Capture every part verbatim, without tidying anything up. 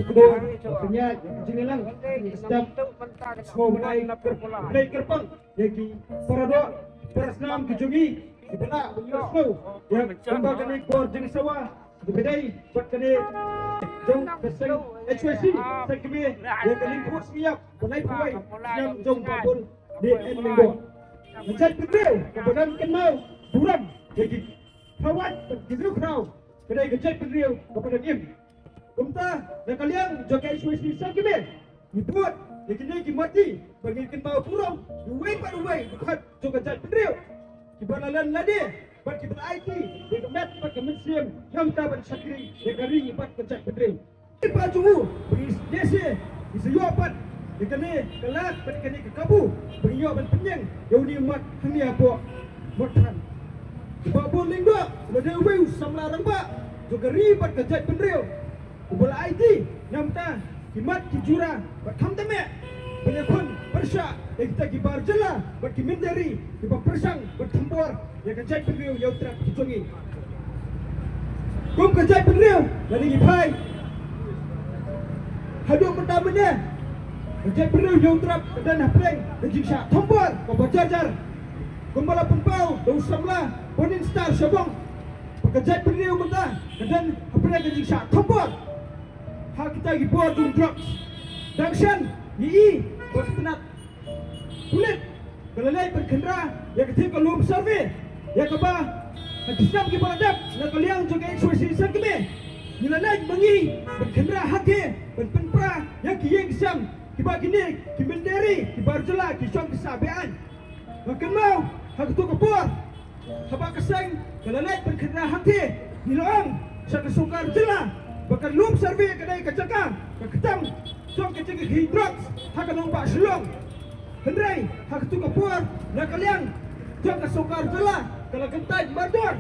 Khublei, pynïaid, jingïalang, step, sngewbha, kyrpang, ïa ki para doh, para snam ki jong ngi, ki ba lah ban ïohsngew ïa kumba kane ka bor jingsawa, ki ba dei bad kane jong ka seng H Y C, seng kmie ïa ka lyngkhuh sngi ïap ba laiphew wei snem jong Bah Bull ne N Lyngdoh. Ka jaitbynriew kaba don kynmaw burom ïa ki khrawat bad ki riew khraw, ka dei ka jaitbynriew kaba don im. Kumta, na ka liang jong ka H Y C seng kmie, ngi bud ïa kine ki mati ba ngin kynmaw burom ïa uwei pa uwei u khot jong ka jaitbynriew, kiba la len lade bad kiba la aiti ïa ka met bad ka mynsiem, namar ban shakri ïa ka ri bad ka jaitbynriew. Ïa pa jong u ba ngi sngewsih, ngi sa ïoh pat ïa kane ka lad bad ïa kane ka kabu ba ngi ïoh ban pynïeng ïa une u mat hangne hapoh Motphran. U Bah Bull Lyngdoh u la dei uwei u samla rangbah jong ka ri bad ka jaitbynriew, uba la aiti na ka bynta ki mat ki jura bad khamtam eh ban ïakhun pyrshah ïa kita ki bar jylla bad ki mynder ri kiba pyrshang ban thombor ïa ka jaitbynriew ïa u trep ki jong ngi. Kum ka jaitbynriew, lada ngi phai haduh mynta mynne, ka jaitbynriew ïa u trep ka don hapdeng ka jingshah thombor kaba jar jar. Kumba la pynpaw da u samla Bonin Star Shabong, ba ka jaitbynriew mynta ka don hapdeng ka jingshah thombor ha kita ki bor jong drugs. Dang shen ngi i ba ka tnat pulit ka la leit ban khynra ïa ka thing ka lum survey, ïa kaba ha ki snem kiba la dep na ka liang jong ka H Y C seng kmie, ngi la leit ma ngi ban khynra hangtei ban pynpra ïa ki ïing ki sem kiba kine ki mynder ri, ki bar jylla ki shong ki sah be-aiñ. Nga kynmaw ha kato ka por, haba ka seng ka la leit ban khynra hangtei, ngi la ong sha ka sorkar jylla ba ka lum survey ka dei ka jaka ka ktam jong ka jingkhaïi drugs ha ka nongbah Shillong. Hynrei ha kato ka por, na ka liang jong ka sorkar jylla ka la kyntait mardor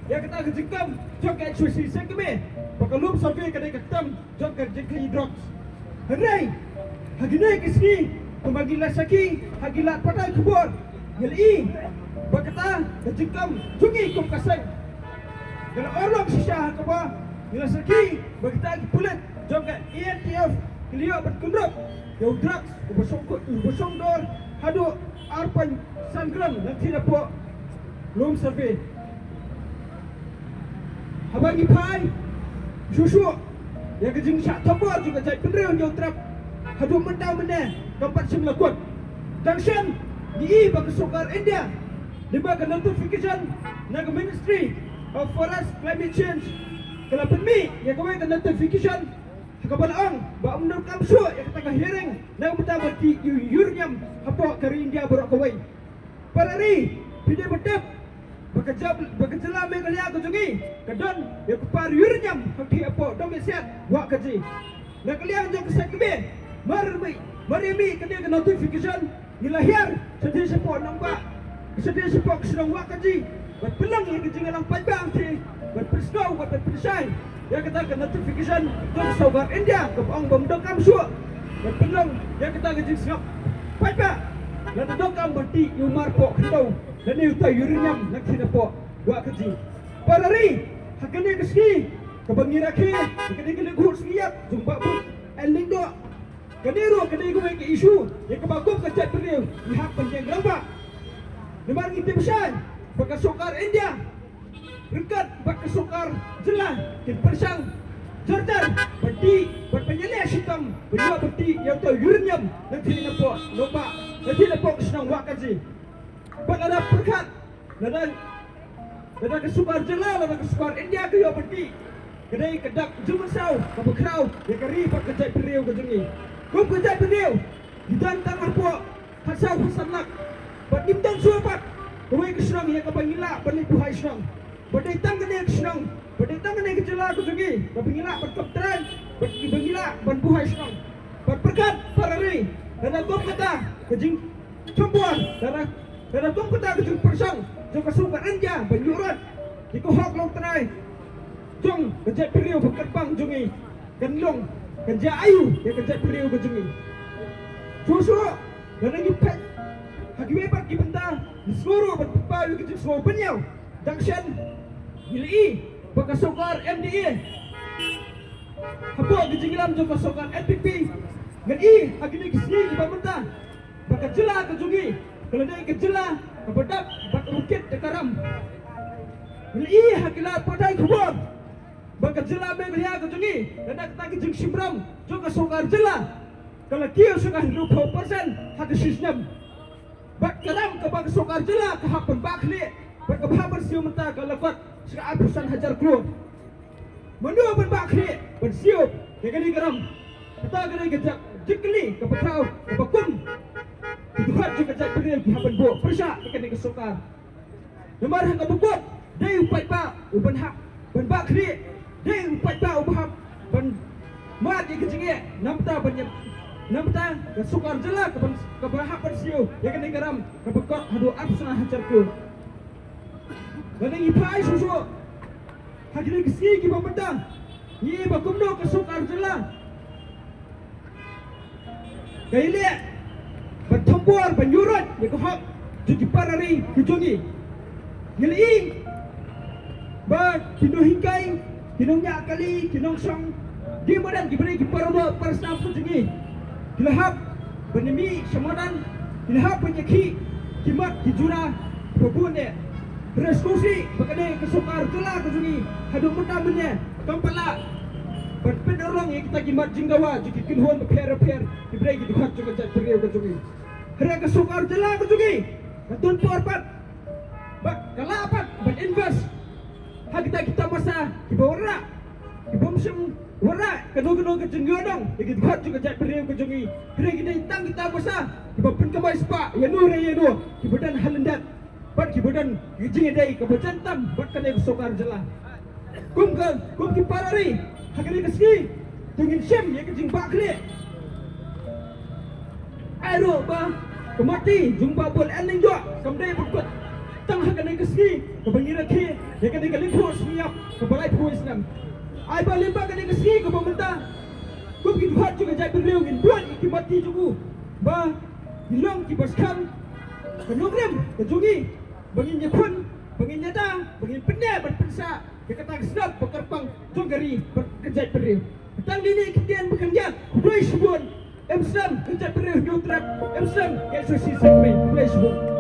ïa kata ka jingkam jong ka H Y C seng kmie ba ka lum survey ka dei ka ktam jong ka jingkhaïi drugs. Hynrei ha kine ki sngi, kumba ngi la sakhi ha ki lad pathai khubor, ngi la i ba kata ka jingkam jong ngi kum ka seng ka la urlong shisha, ha kaba ngi la sakhi ba kita ki pulit jong ka A N T F ki la ïoh ban kynrup ïa u drugs uba shong, uba shong dor haduh ar point san gram na ka thing hapoh lum survey. Haba ngi phai shuh shuh ïa ka jingshah thombor jong ka jaitbynriew ïa u trep haduh mynta mynne kam pat shym la kut. Dang shen ngi i ba ka sorkar India, lyngba ka notification na ka Ministry of Forest Climate Change, ka la pynmih ïa kawei ka notification ha kaba la ong ba ym donkam shuh ïa kata ka hearing na ka bynta ban tih ïa u uranium hapoh ka ri India baroh kawei. Para ri, phi dei ban tip ba ka jylla, ba ka jylla Meghalaya ka jong ngi ka don ïa ka por uranium hangtei hapoh Domiasiat Wahkaji. Na ka liang jong ka seng kmie, mar mih, mar ïa mih kane ka notification, ngi la hiar shadien shapoh nongbah, shadien shapoh ka shnong Wahkaji, ban pynlong ïa ka jingïalang paidbah hangtei, ban pynsngew bad ban pynshai ïa kata ka notification jong ka sorkar India kaba ong ba ym donkam shuh ban pynlong ïa kata ka jingsngap paidbah lada donkam ban tih ïa u marpoh khyndew lane utai u uranium na ka thing hapoh Wahkaji. Para ri, ha kane ka sngi kaba ngi rakhe ïa kane ka lyngkhuh sngi ïap jong Bah Bull N Lyngdoh, kane ruh ka dei kawei ka issue ïa kaba kum ka jaitbynriew ngi hap ban ïeng rangbah. Namar ngi tip shai ba ka sorkar India ryngkat bad ka sorkar jylla kin pyrshang jar jar ban tih, ban pynïaleh shitom ban ïoh ban tih ïa utai u uranium na ka thing hapoh nongbah, na ka thing hapoh ka shnong Wahkaji. Bad lada pyrkhat, lada, lada ka sorkar jylla, lada ka sorkar India ka ïoh ban tih, ka dei ka dak jingmynsaw kaba khraw ïa ka ri bad ka jaitbynriew ka jong ngi. Kum ka jaitbynriew, ngi don tang hapoh khatsaw khatsan lak, bad ngim don shuh pat kawei ka shnong ïa kaba ngi lah ban leit buhai shnong. Ba dei tang kane ka shnong, ba dei tang kane ka jylla ka jong ngi kaba ngi lah ban kam trai, ba ngi lah ban buhai shnong. Bad pyrkhat para ri, lada kum kata ka jingthombor, lada, lada kum kata ka jingpyrshang jong ka sorkar India ban ïuh rat ïa ka hok longtrai jong ka jaitbynriew ba kyrpang jong ngi, kan long, kan jia aïu ïa ka jaitbynriew ka jong ngi. Shuh shuh, lada ngi peit ha kiwei pat ki bynta, ngi sngew ruh ban pynpaw ïa ka jingsngew bynñiaw. Dang shen ngi la i ba ka sorkar M D A hapoh Ki jingïalam jong ka sorkar N P P. Ngan ïohi ha kine ki sngi kiba mynta ba ka jylla ka jong ngi ka la dei ka jylla kaba dap bad ruh kit da ka ram. Ngan ïohi ha ki lad pathai khubor ba ka jylla Meghalaya ka jong ngi, lada kata ka jingshim ram jong ka sorkar jylla ka la kiew sha ka hynriewphew percent ha ka shi snem. Bad ka ram kaba ka sorkar jylla ka hap ban bah khlieh bad kaba hap ban siew mynta ka la kot sha ka arphew san hajar klur. Mano ban bah khlieh ban siew ïa kane ka ram? Kata ka dei ka jingkylli kaba khraw kaba kum ki dkhot jong ka jaitbynriew ki hap ban buh pyrshah ïa kane ka sorkar. Namar ha kaba kut dei u paidbah uban hap ban bah khlieh, dei u paidbah uba hap ban mad ïa ka jingeh, namar kata ban ïa, namar kata ka sorkar jylla kaba, kaba hap ban siew ïa kane ka ram kaba kot haduh arphew san hajar klur. Lada ngi phai shuh shuh ha kine ki sngi kiba mynta, ngi ïohi ba kumno ka sorkar jylla ka ïaleh ban thombor ban ïuhroit ïa ka hok jong ki para ri ka jong ngi. Ngi la ïohi ba ki nonghikai, ki nongñiah kali, ki nongshong, ki madan, ki briew, ki para doh para snam ka jong ngi, ki la hap ban ïamih sha madan, ki la hap ban ïakhih ki mat ki jura kiba bun eh. Hynrei sngewsih ba kane ka sorkar jylla ka jong ngi haduh mynta mynne kam pat lah ban pynurlong ïa kita ki mat jingdawa jong ki kynhun bapher bapher, ki briew, ki dkhot jong ka jaitbynriew ka jong ngi. Hynrei ka sorkar jylla ka jong ngi ka don por pat bad ka lah pat ban invest ha kita ki tamasa kiba wanrah, kiba ym shym wanrah kano kano ka jingïadon ïa ki dkhot jong ka jaitbynriew ka jong ngi. Hynrei ki dei tang ki tamasa kiba pynkamai spah ïano re ïano, kiba don ha lyndet bad kiba don ka jingïadei kaba jan tam bad kane ka sorkar jylla. Kum ka, kum ki para ri, ha kane ka sngi to ngin shim ïa ka jingbah khlieh. Ai ruh ba ka mati jong u Bah Bull L. Lyngdoh kam dei ba kut tang ha kane ka sngi kaba ngi rakhe ïa kane ka lyngkhuh sngi ïap kaba laiphew snem. Ai ba lyngba kane ka sngi kaba mynta, kum ki dkhot jong ka jaitbynriew ngin bud ïa ki mati jong u ba ngin long kiba skhem ka nongrim ka jong ngi, ba ngin ïakhun, ba ngin ïada, ba ngin pynneh ban pynsah ïa kata ka shnong ba kyrpang jong ka ri bad ka jaitbynriew. Tang kine ki ktien ba khyndiat, khublei shibun. Em slem ka jaitbynriew Hynñiewtrep, em slem ka S O C Seng Kmie. Khublei shibun.